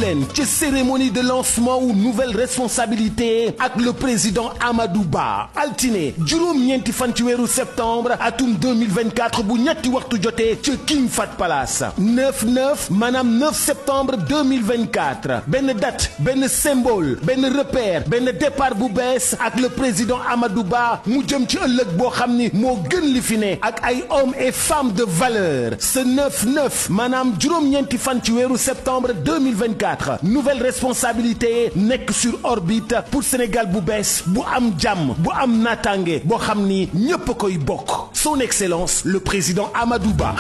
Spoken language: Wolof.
leen ci cérémonie de lancement ou nouvelle responsabilité ak le président Amadou Ba altine juróom-ñeenti fan ci weeru septembre atum 2024 bu ñetti waxtu jotee ci King Fahd Palace 9 maanaam 9 septembre 2024 benn date benn symbole benn repère benn départ bu bees ak le président Amadou Ba mu jëm ci ëllëg boo xam ni moo gën li fi ne ak ay hommes et femmes de valeur ce 9 maanaam juróom-ñeenti fan ci weeru septembre 2024 nouvelle responsabilité nekk sur orbite pour Sénégal bu bees bu am jàmm bu am naataange boo xam ni ñépp a koy bokk son excellence le président Amadou Ba.